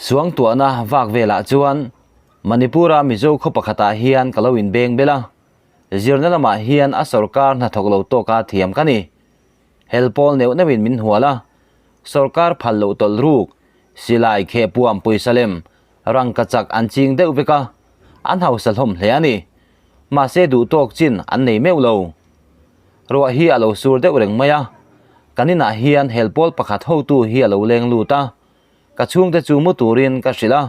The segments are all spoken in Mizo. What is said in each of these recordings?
Suangtuahna vak velah chuan Manipur-a Mizo khaw pakhatah hian ka lo inbeng bel a, zirna lamah hian a sorkar hnathawk lo tawka thiam ka ni. Hel pawl neuh neuhin min hual a, sorkar phal loh tawlh ruk, silai khehpuam pawisa lem, rangkachak an ching deuh vek a, an hausa hlawm hle a ni. Mahse duhtawk chin an nei meuh lo. Ruah hi a lo sur deuh reng mai a, kan inah hian hel pawl pakhat hotu hi a lo leng lut a, ka chhungte chu mu turin ka hrilh a,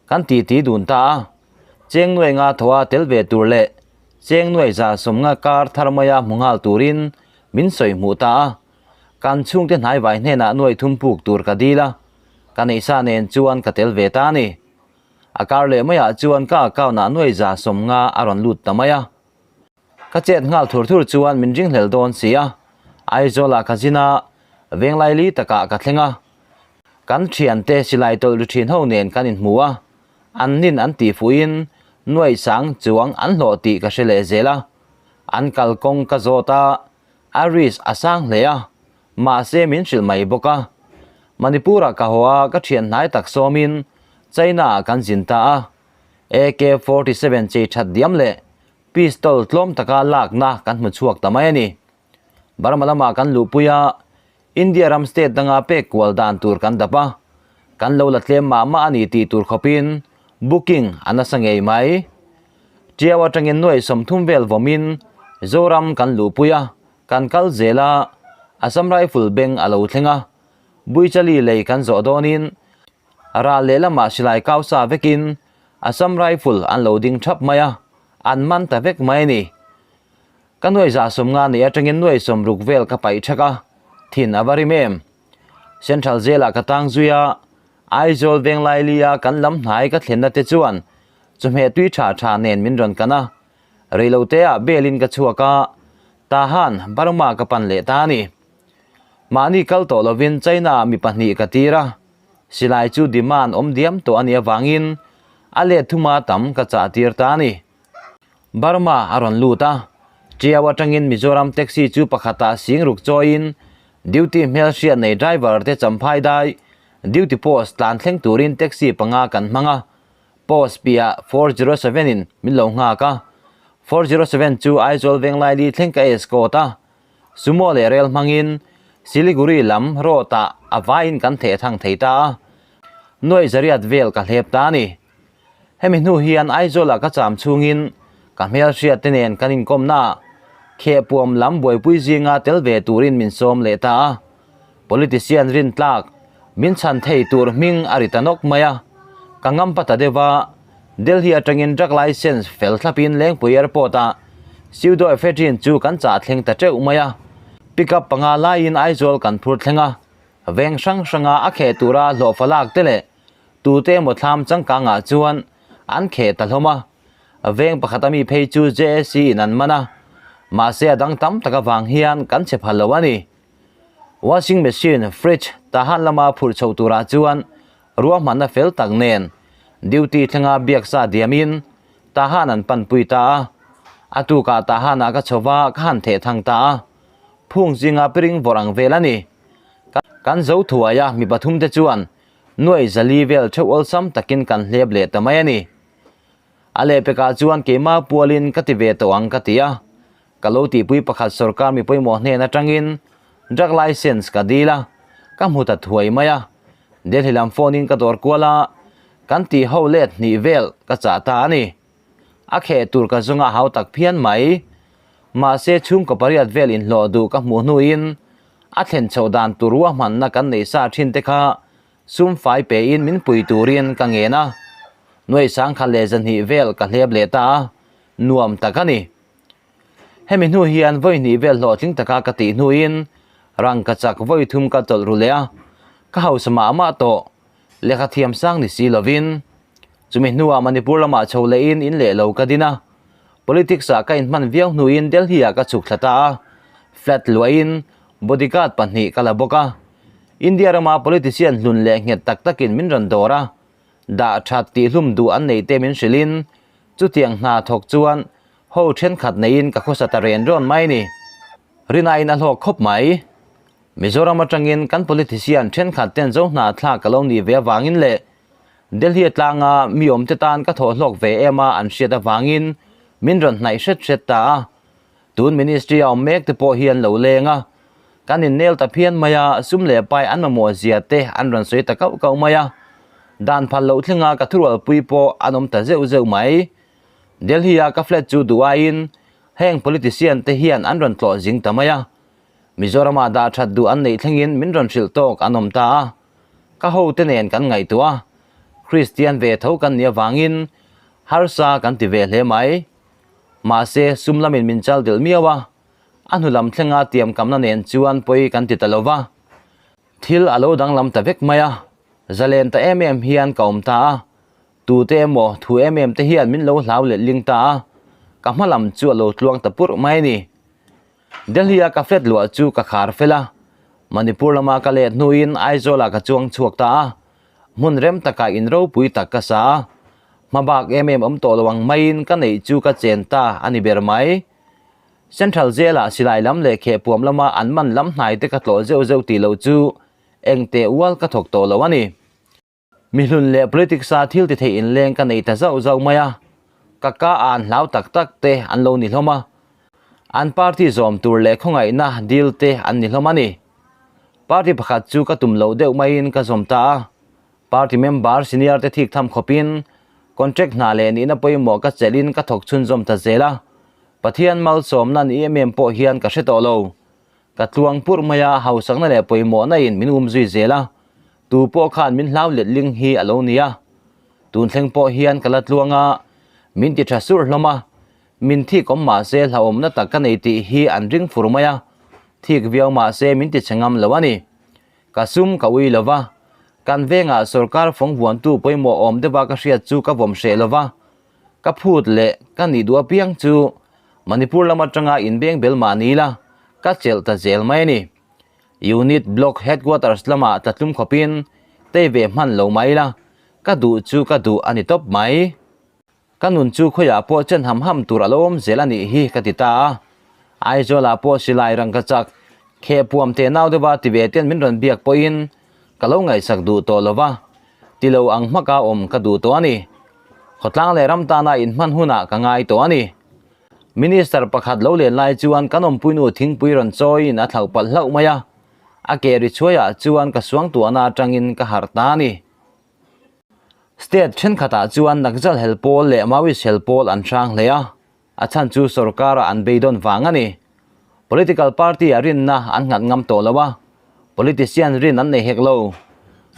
kan titi dun ta a. Cheng nuai nga thaw a tel ve tur leh cheng nuai za sawmnga kar thar maia hmu nghal turin min sawi hmuh ta a. Kan chhungte hnaivai hnenah nuai thum puk tur ka dil a, ka neihsa nen chuan ka tel ve ta a ni. A kar leh maiah chuan ka account ah nuai za sawmnga a rawn lut ta mai a. Ka chet nghal thur thur chuan min ringhlel dawn si a, Aizawl ah ka zin a, Venglaili takah ka thleng a. Kan thiante silai tawlh ri thin ho nen kan inhmu a, an nin an tih fuhin nuaih sang chuang an hlawh tih ka hre leh zel a. An kalkawng ka zawt a, a risk a sang hle a, mahse min hrilh mai bawk a. Manipur ah ka haw a, ka thian hnai tak sawmin China ah kan zin ta a, AK-47 chei that diam leh Pistol tlawm taka lakna kan hmu chhuak ta mai a ni. Burma lamah kan luhpui a, India ram state danga pek kual dan tur kan dap a, kan lo la tlem mah mah a ni tih tur khawpin booking a nasa ngei mai. Tiau atangin nuaih 30 vel vawmin Zoram kan luhpui a, kan kal zel a, Assam Rifle beng a lo thleng a, Buichali lei kan zawh dawnin Ral lehlamah silai kau sa vekin Assam Rifle an lo ding thap mai a, an man ta vek mai a ni. Ka nuai za 50 nei atangin nuai 60 vel ka paih thak a, thin a va rim em. Central Jail-ah ka tang zui a, Aizawl Venglaili-a kan lam hnai ka thlenna te chuan chawhmeh tui tha tha nen min rawn kan a, reiloteah bail-in ka chhuak a, Tahan Burma ka pan leh ta a ni. Mahni kal tawh lovin China-ah mi pahnih ka tir a, silai chu demand awm diam tawh a nih avangin a let thuma tam ka chah tir ta a ni. Burma a rawn lut a, Tiau atangin Mizoram taxi chu pakhatah sing ruk chawiin duty hmelhriat nei driver te champhai dai duty post tlan thleng turin taxi panga kan hmang a, post piah 407 in min lo nghak a, 407 chu Aizawl Venglaili thleng ka escort a. Sumo leh rel hmangin Siliguri lam road ah a vaiin kan theh thang thei ta a, nuaih zariat vel ka hlep ta a ni. Hemi hnu hian Aizawl ah ka cham chhungin ka hmelhriat te nen kan inkawmna ah Khehpuam lam buaipui zinga tel ve turin min sawm leh ta a, politician rintlak min chhan thei tur hming a ri ta nawk mai a, ka ngampa ta deuh a, Delhi atangin drug licence fel thlapin Lengpui Airport ah pseudoephedrine chu kan chah thleng ta teuh mai a, pickup panga laiin Aizawl kan phur thleng a, veng hrang hranga a kheh tura hlawhfa lak te leh tute emaw thlam changkangah chuan an kheh ta hlawm a, veng pakhat ami phei chu JAC in an man a, mahse a dang tam tak avang hian kan chhe phal lo a ni. Washing machine, fridge, tahan lama phurh chhoh turah chuan Ruahmanna fel tak nen duty thlenga biaksa diamin Tahan an panpui ta a. A tukah Tahanah ka chho va, ka han theh thang ta a. Phung zinga piring vawrh ang vel a ni. Kan zo thuai a, mi pathum te chuan nuai zali vel theuh awlsam takin kan hlep leh ta mai a ni. A lehpekah chuan keimah pualin ka ti ve tawh ang ka ti a. Ka lo tihpui pakhat sorkar mi pawimawh hnen atangin drug licence ka dil a, ka hmu ta thuai mai a. Delhi lam phone in ka dawr kual a, kan tih ho let hnih vel ka chah ta a ni. A kheh tur ka zunga hau tak phian mai. Mahse chhungkaw pariat vel inhlawh duh ka hmuh hnuin a thlen chhoh dan tur ruahmanna kan neih sa thin te kha sum fai pein min pui turin ka ngen a. Nuaih sangkhat leh zahnih vel ka hlep leh ta a, nuam tak a ni. Hemi hnu hian vawi hnih vel hlawhtling taka ka tih hnuin rangka chak vawi thum ka tawlh ru leh a, ka hausa mah mah tawh, lehkha thiam sang ni si lovin. Chumi hnuah Manipur lamah chho lehin in leh lo ka din a, politics ah ka inhman viau hnuin Delhi ah ka chhuk thla ta a, flat luahin bodyguard pahnih ka la bawk a. India rama politician hlun leh nghet tak takin min rawn dawr a, dah that tihhlum duh an neih te min hrilhin chutiang hna thawk chuan Ho thenkhat neiin ka khawsa ta ren rawn mai ni. Rinaiin a hlawk khawp mai. Mizoram atangin kan politician thenkhat ten zo hna thlak ka lo nih ve avangin leh Delhi tlanga mi awmte tan ka thawh hlawk ve em a an hriat avangin min rawn hnaih hret hret ta a. Tun ministry a awm mek te pawh hi an lo leng a. Kan innel ta phian mai a, sum leh pai an mamawh zia te an rawn sawi ta kauh kauh mai a. Dan phal loh thlenga ka thurualpui pawh an awm ta zeuh zeuh mai. Delhi a ka flat chu duh aiin heng politician te hian an rawn tlawh zing ta mai a. Mizoram ah dah that duh an neih thlengin min rawn hrilh tawk an awm ta a. Ka hote nen kan ngaihtuah a, Kristian ve tho kan nih avangin harsa kan ti ve hle mai. Mahse, sum lamin min chal delh miau a, a hnu lam thlenga tiamkamna nen chuan pawi kan ti ta lo va. Thil a lo danglam ta vek mai a, zalen ta em em hian ka awm ta a, tute emaw thu em em te hian min lo hlau let ling ta a, ka hma lam chu a lo tluang ta purh mai a ni. Delhi-a ka flat luah chu ka khar fel a, Manipur lama ka let hnuin Aizawl-ah ka chuang chhuak ta a, hmun rem takah in ropui tak ka sa a, hma bak em em awm tawh lo ang maiin ka neih chu ka chen ta a ni ber mai. Central Jail-ah silai lam leh khehpuam lama an man lam hnai te ka tlawh zeuh zeuh tih loh chu eng teh ual ka thawk tawh lo a ni. Mihlun leh politics-a thil ti theih inleng ka nei ta zauh zauh mai a, ka ka a an hlau tak tak te an lo ni hlawm a, an party zawm tur leh khawngaihna dil te an ni hlawm a ni. Party pakhat chu ka tum loh deuh maiin ka zawm ta a, party member senior te thik tham khawpin contract hna leh nihna pawimawh ka chelhin ka thawk chhunzawm ta zel a, Pathian malsawmna ni em em pawh hian ka hre tawh lo. Ka tluang purh mai a, hausakna leh pawimawhna in min um zui zel a, tu pawh khan min hlau let ling hi a lo ni a. Tun thleng pawh hian ka la tluang a, min ti tha surh hlawm a, min thik awm mah se hlauhawmna tak ka nei tih hi an ring fur mai a, thik viau mah se min ti chhe ngam lo a ni. Ka sum ka ui lo va, kan vengah sorkar fawng vuantu pawimawh awm deuha ka hriat chu ka vawm hreh lo va, Ka phut leh ka nih duh apiang chu Manipur lam atanga inbeng bel mah ni ila ka chelh ta zel mai a ni. Unit Block Headquarters lamah tlatlum khawpin tei ve hman lo mai ila ka duh chu ka duh a ni tawp mai. Ka nun chu khawiah pawh chen ham ham tur a lo awm zel a nih hi ka ti ta a. Aizawlah pawh silai rangka chak kheh puam teh nau deuha ti ve ten min rawn biak pawhin ka lo ngaihsak duh tawh lo va, ti lo ang hmaka awm ka duh tawh a ni. Khawtlang leh ram tana inhman hunah ka ngai tawh a ni. Minister pakhat lo len lai chuan kan awmpuinu thingpui rawn chawiin a thlauh palh hlauh mai a, a ke ri chhuaiah chuan ka suangtuahna atangin ka harh ta a ni. State thenkhatah chuan Naxal hel pawl leh Maoist hel pawl an hrang hle a, A chhan chu sorkara an beidawn vang a ni. Political party-ah rinna an nghat ngam tawh lo a, politician rin an nei hek lo.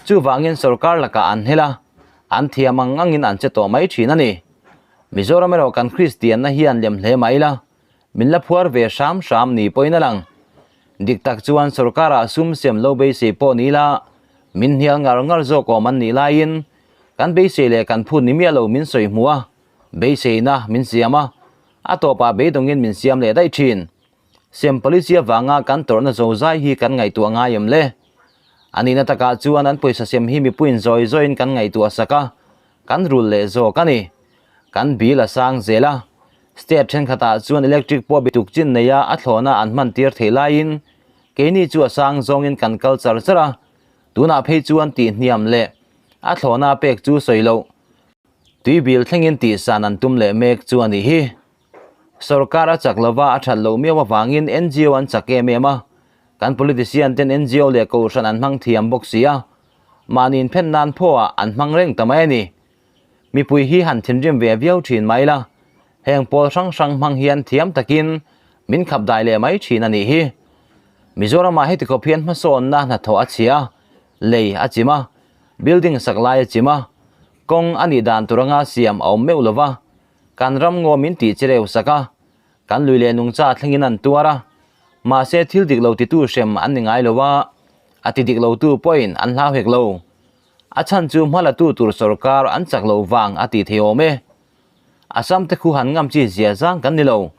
Chuvangin sorkar lakah an hel a, an thiam ang angin an che tawh mai thin a ni. Mizoram erawh kan Kristianna hian lem hle mai ila, min la phuar ve hram hram ni pawhin a lang. Dik tak chuan sorkarah sum sem lo beisei pawh ni ila, min hnial ngar ngar zawk awm an nih laiin kan beisei leh kan phut ni miah lo min sawi hmuh a, Beiseina min siam a, a tawpah beidawngin min siam leh daih thin. Sem policy avanga kan tawrhna zozai hi kan ngaihtuah ngai em le? A nihna takah chuan an pawisa sem hi mipuiin zawi zawiin kan ngaihtuah sak a, kan rul leh zawk a ni. Kan bill a sang zel a, state thenkhatah chuan electric pawh bituk chin neia a thlawhna an hman tir theih laiin keini chu a sang zawngin kan kal char char a, tunah phei chuan tihhniam leh a thlawhna pek chu sawi loh. Tui bil thlengin tihsan an tum leh mek chu a nih hi. Sorkar a chak lova a that loh miau avangin ngo an chak em em a, kan politician ten ngo leh kohhran an hmang thiam bawk si a, mahni inphen nan phawhah an hmang reng ta mai a ni. Mipui hi han thinrim ve viau thin mai la, heng pawl hrang hrang hmang hian thiam takin min khap dai leh mai thin a nih hi. Mizoramah heti khawp hian hmasawnna hnathawh a chhia a, lei a chim a, building sak lai a chim a, Kawng a nih dan tur anga siam a awm meuh lo va, kan ram ngaw min tih chi reu sak a, kan lui leh nungcha thlengin an tuar a, mahse thil dik lo titu hrem an ni ngai lo a, a ti dik lotu pawhin an hlau hek lo. A chhan chu hma latu tur sorkar an chak lo vang a tih thei awm e. Assam te khu han ngam chi zia zang kan ni lo.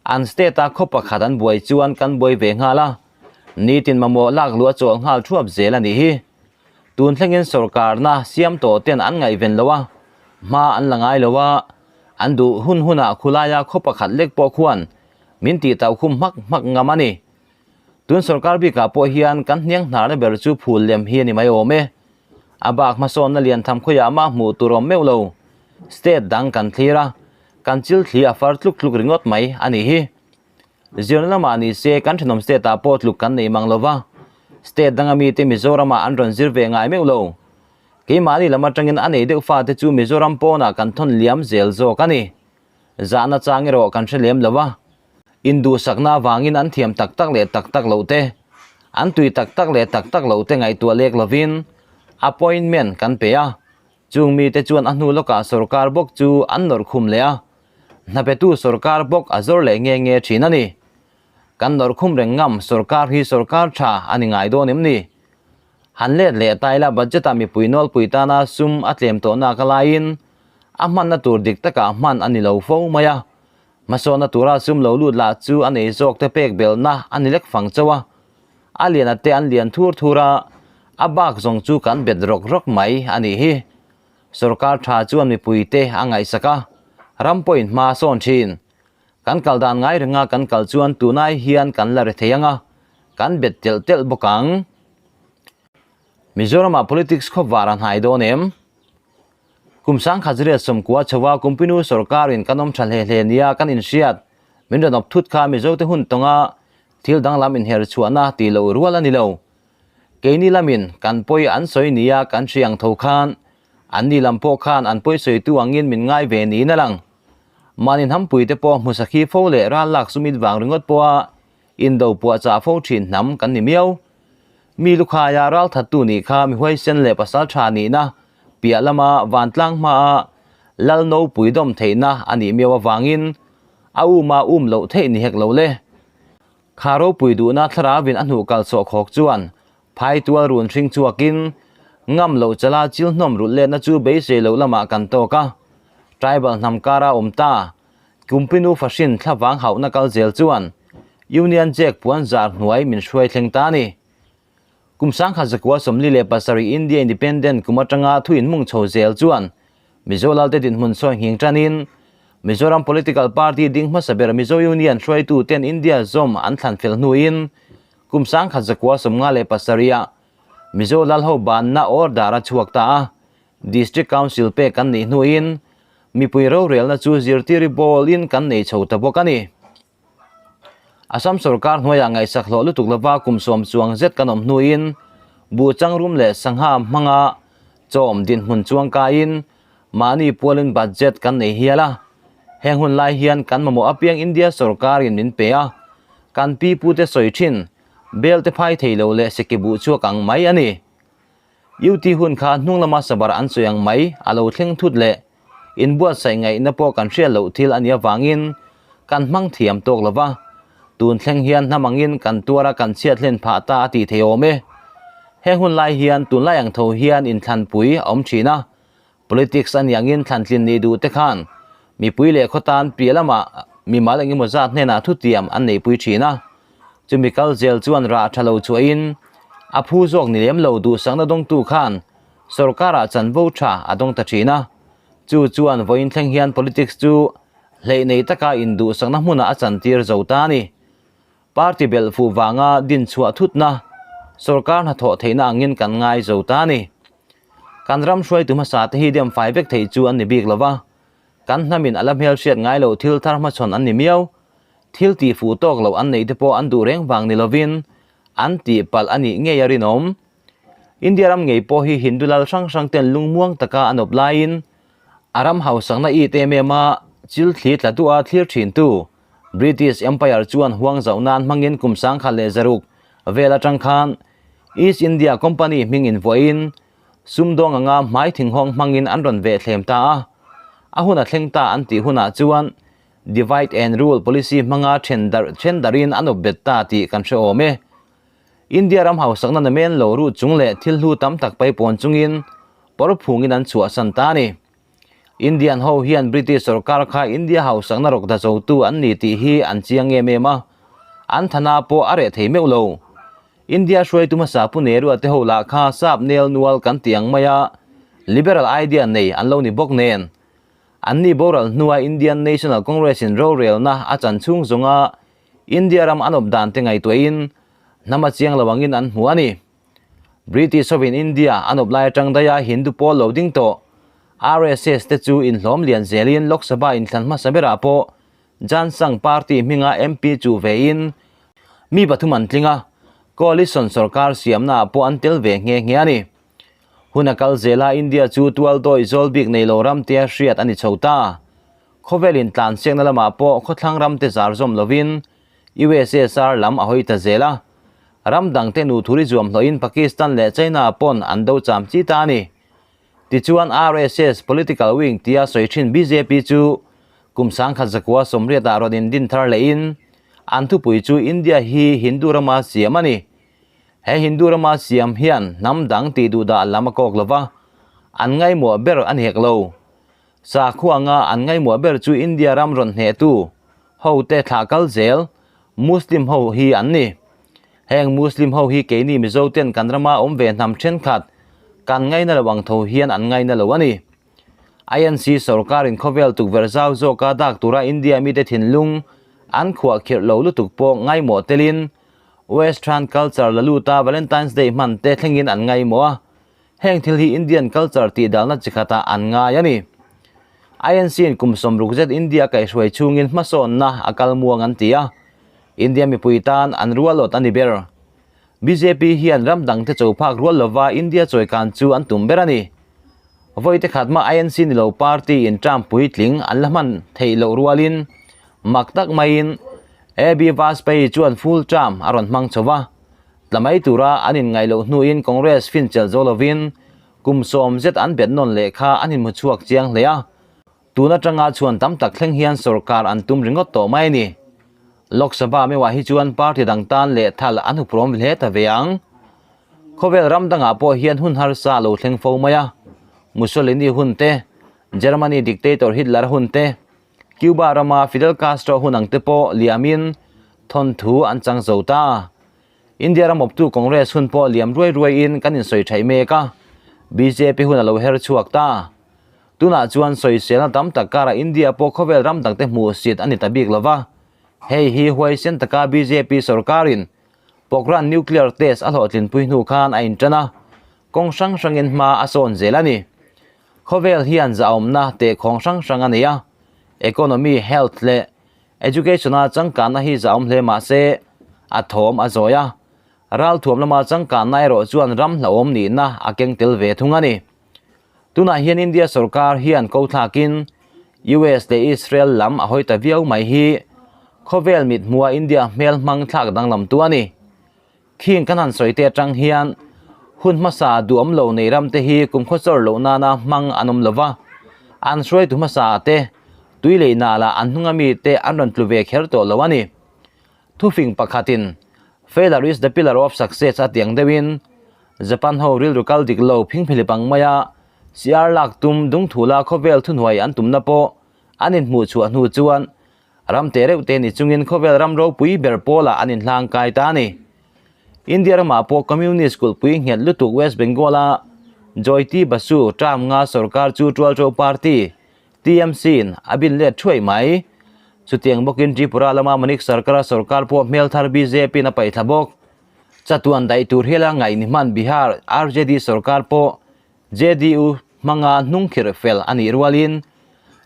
An state a khaw pakhat an buai chuan kan buai ve nghal a, nitin mamawh lak luh a chawl nghal thuap zel a nih hi. Tun thlengin sorkarna siam tawh ten an ngaihven lo a, hma an la ngai lo a, an duh hun hunah khulaia khaw pakhat lek pawh khuan min tih tauh khum hmak hmak ngam a ni. Tun sorkar bikah pawh hian kan hniang hnarna ber chu phul lem hi a ni mai awm e. A bak hmasawnna lian tham khawiah mah hmuh tur awm meuh lo. State dang kan thlir a, kan chil thli a far tluk tluk ringawt mai a nih hi. Zirna lamah ni se kan thenawm state ah pawh tluk kan nei mang lo va, state danga mite Mizoramah an rawn zir ve ngai meuh lo. Keimahni lam atangin a nei deuh fate chu Mizoram pawnah kan thawn liam zel zawk a ni. Zahna chang erawh kan hre lem lo a, induhsakna avangin an thiam tak tak leh tak tak loh te, an tui tak tak leh tak tak loh te ngaihtuah lek lovin appointment kan pe a, chung mite chuan a hnu lawkah sorkar bawk chu an nawrh khum leh a, hnapetu sorkar bawk a zawr leh nge nge thin a ni. Kan nawrh khum reng ngam sorkar hi sorkar tha a ni ngai dawn em ni? Han let leh ta ila budget-ah mipui nawlpui tana sum a tlem tawh nak laiin a hmanna tur dik takah hman a ni lo fo mai a. Hmasawnna tura sum lo lut lah chu a nei zawk te pek belhna a ni lek fang chauh a. A liana te an lian thur thur a, a bak zawng chu kan bet rawk rawk mai a nih hi. Sorkar tha chuan mipui te a ngaihsak a, ram pawhin hma a sawn thin. Kan kal dan ngai renga kan kal chuan tunai hian kan la re thei ang a, kan bet telh telh bawk ang. Mizoramah politics khawp var a hnai dawn em? Kum sangkhat ziriat sawmkua chhoa Kumpinu sorkarin kan awm tha hle hle nia kan inhriat min rawn awp thut kha Mizote hun tawnga thil danglam inher chhuahna tih loh rual a ni lo. Keini lamin kan pawi an sawi nia kan hri ang tho khan anni lam pawh khan an pawi sawitu angin min ngai ve niin a lang. Mahni hnampuite pawh hmusakhi fo leh ral lak sumit vang ringawt pawha Indo puahchah fo thin hnam kan ni miau. Mi lukhaia ralthattu nih kha mi huaisen leh pasal tha nihna piah lama vantlang hmaa lal nopui dawm theihna a nih miau avangin a uma um loh theih ni hek lo le. Kha ropui duhna thlarauin a hnuh kal chhuah khawk chuan phai tual run hring chhuakin ngam loh chala chil hnawm rulh letna chu beisei loh lamah kan tawk a. Tribal hnam kara awm ta Kumpinu fahrin thlavang hauhna kal zel chuan Union Jack puan zar hnuai min hruai thleng ta a ni. Kum sangkhat zakua 47 India Independent kum atanga thu inhmung chho zel chuan Mizo Lalte dinhmun sawi nghing tanin Mizoram Political Party ding hmasa ber Mizo Union hruaitu ten India zawm an thlan fel hnuin kum sangkhat zakua 57 ah Mizo Lal ho banna order a chhuak ta a. District Council pek kan nih hnuin mipui rorelna chu zirtiri bawlin kan nei chho ta bawk a ni. Assam sorkar hnuaiah ngaihsak hlawh lutuk lova kum sawm chuang zet kan awm hnuin buh changrum leh sangha hmanga chawm dinhmun chuang kaiin mahni pualin budget kan nei hial a. Heng hun lai hian kan mamawh apiang India sorkarin min pe a, kan pi pute sawi thin bel te phai thei lo leh seki buh chhuak ang mai a ni. UT hun kha hnung lama sabar an sawi ang mai a lo thleng thut leh inbuatsaih ngaihna pawh kan hriat loh thil a nih avangin kan hmang thiam tawk lo va, tun thleng hian hnam angin kan tuar a kan chhiat hlen phah ta a tih thei awm e. Heng hun lai hian tunlai ang tho hian inthlanpui a awm thin a, Politics a niangin thlantlin nih duh te khan mipui leh khawtan piah lamah mimal engemaw zat hnenah thutiam an neihpui thin a. Chumi kal zel chuan rah tha lo chhuahin a phu zawk ni lem lo duhsakna dawngtu khan sorkarah chanvo tha a dawng ta thin a. Chu chuan vawiin thleng hian politics chu hleih nei taka induhsakna hmunah a chantir zo ta a ni. Party belh fuh vanga din chhuah thutna sorkar hnathawh theihna angin kan ngai zo ta a ni. Kan ram hruaitu hmasa te hi dem fai vek theih chu an ni bik lo va, kan hnamin a la hmelhriat ngai loh thil thar hmachhawn an ni miau. Thil tih fuh tawk loh an neih te pawh an duh reng vang ni lovin an tih palh a nih ngei a rinawm. India ram ngei pawh hi Hindu lal hrang hrang ten lungmuang taka an awp laiin a ram hausakna it em em a chil thli tla duha thlir thintu British Empire chuan huang zauh nan hmangin kum 1600 vel atang khan East India Company hming invuahin sumdawng anga hmai thinghawng hmangin an rawn veh thlem ta a. A hun a thleng ta an tih hunah chuan Divide and Rule policy hmanga then darh then darhin an awp bet ta tih kan hre awm e. India ram hausakna namen lo ruh chung leh thil hlu tam tak paipawn chungin pawr phungin an chhuahsan ta a ni. Indian ho hian British sorkar kha India hausakna rawk da zotu an ni tih hi an chiang em em a, an thana pawh a reh thei meuh lo. India hruaitu hmasa Pu Nehru-a te ho lah kha sap nel nual kan ti ang mai a, liberal idea nei an lo ni bawk nen. Anni boral hnua Indian National Congress-in rorelna a chan chhung zawnga India ram an awp dan te ngaihtuahin hnam a chiang lo angin an hmu a ni. British hovin India an awp lai atang daiha Hindu pawl lo ding tawh RSS te chu inhlawm lian zelin Lok Sabha inthlan hmasa berah pawh Jan Sangh party hminga MP chu vein mi pathum an tling a, coalition sorkar siamnaah pawh an tel ve nghe nghe a ni. Hun a kal zela India chu tual dawi zawl bik nei lo ram tia hriat a ni chho ta. Khawvel intlansiakna lamah pawh khawthlang ram te zar zawm lovin USSR lam a hawi ta zel a. Ram dangte nu thuri zuam hlawhin Pakistan leh China pawn an do cham chi ta a ni. Tichuan RSS political wing tia sawi thin bjp chu kum 1980 ah rawn indin thar lehin an thupui chu India hi Hindu rama siam a ni. He Hindu rama siam hian hnam dang tih duhdah lam a kawk lova, an ngaimawh ber a ni hek lo. Sakhuanga an ngaimawh ber chu India ram rawn hnehtu hote thlah kal zel Muslim ho hi an ni. Heng Muslim ho hi keini Mizo ten kan rama awm ve hnam thenkhat kan ngaina lo ang tho hian an ngaina lo a ni. INC sorkarin khawvel tukverh zau zawka dak tura India mite thinlung an khuah khirh lo lutuk pawh ngaimawh telin Western culture la luta Valentine's Day hman te thlengin an ngaimawh a. Heng thil hi Indian culture tih dalna chi khatah an ngai a ni. INC-in kum 60 zet India kaihhruai chhungin hmasawnna a kal muang an ti a, India mipui tan an rualawt a ni ber. Bjp hian ram dangte cho phak rual lova India chawikan chu an tum ber a ni. Vawi te khat mah INC ni lo party in term puitling an la hman theih loh rualin mak tak maiin AB Vajpayee chuan full term a rawn hmang chho va. Tla mai tura an inngaih loh hnuin Congress finchel zo lovin kum 10 zet an bet nawn leh kha an inhmu chhuak chiang hle a. Tun atanga chhuan tam tak thleng hian sorkar an tum ringawt tawh mai a ni. Lok Sabha meuhah hi chuan party dang tan leh thal an huprawm hle ta ve ang. Khawvel ram dangah pawh hian hun harsa a lo thleng fo mai a. Mussolini hun te, Germany dictator Hitler hun te, Cuba rama Fidel Castro hun ang te pawh liamin thawnthu an chang zo ta. India ram awptu Congress hun pawh liam ruai ruaiin kan insawi thaih mek a, bjp hun a lo her chhuak ta. Tunah chuan sawiselna tam tak karah India pawh khawvel ram dangte hmuh sit a ni ta bik lova. Hei hi huaisen taka bjp sorkarin Pokhran nuclear test a hlawhtlinpui hnu khan a intan a, kawng hrang hrangin hma a sawn zel a ni. Khawvel hian zahawmna tehkhawng hrang hrang a nei a, economy, health leh Education-a changkanna hi zahawm hle mah se, a thawm a zawi a. Ralthuam lama changkanna erawh chuan ram hlauhawm nihna a keng tel ve thung a ni. Tunah hian India sorkar hian ko thlakin US leh Israel lam a hawi ta viau mai hi khawvel mithmuha India hmel hmang thlak danglamtu a ni. Khing kan han sawi te atang hian hun hmasa duhawm lo nei ram te hi kumkhaw chawr loh nana hmang an awm lova, an hruaitu hmasa te tui leh nala an hnunga mi te an rawn tlu ve kher tawh lo a ni. Thufing pakhatin Failure is the pillar of success a tiang deuhin Japan ho rilru kal dik lo phingphilip ang maia CR lak tum dungthula khawvel thuhnuai an tumna pawh an inhmuh chhuah hnu chuan Ram te reuh te ni chungin khawvel ram ropui ber pawlah an inhlang kai ta a ni. India ramah pawh Communist kulhpui nghet lutuk West Bengal-a Jyoti Basu term nga sorkar chu Tualṭo Party, TMC, in a bin let thuai mai. Chutiang bawkin Tripura lama Manik Sarkar-a sorkar pawh hmel thar BJP-in a paihthla bawk. Chatuan daih tur hiala ngaih ni hman Bihar RJD sorkar pawh JDU hmanga hnungkhirh fel a nih rualin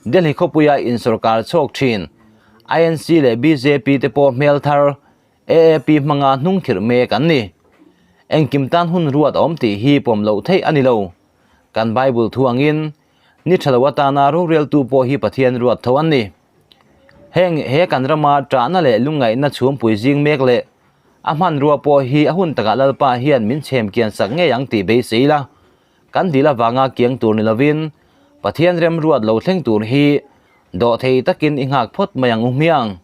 Delhi khawpuia insawrkar chhawk thin INC leh bjp te pawh hmel thar AAP hmanga hnungkhirh mek an ni. Engkim tan hun ruat a awm tih hi pawm loh theih a ni lo. Kan Bible thu angin ni tha lo atana roreltu pawh hi Pathian ruat tho an ni. Heng he kan rama tahna leh lungngaihna chhumpui zing mek leh A hmanrua pawh hi a hun takah Lalpa hian min chhem kian sak ngei ang tih beisei ila, kan dil avanga kiang tur ni lovin Pathian remruat lo thleng tur hi dawhthei takin i nghak phawt mai ang u hmiang.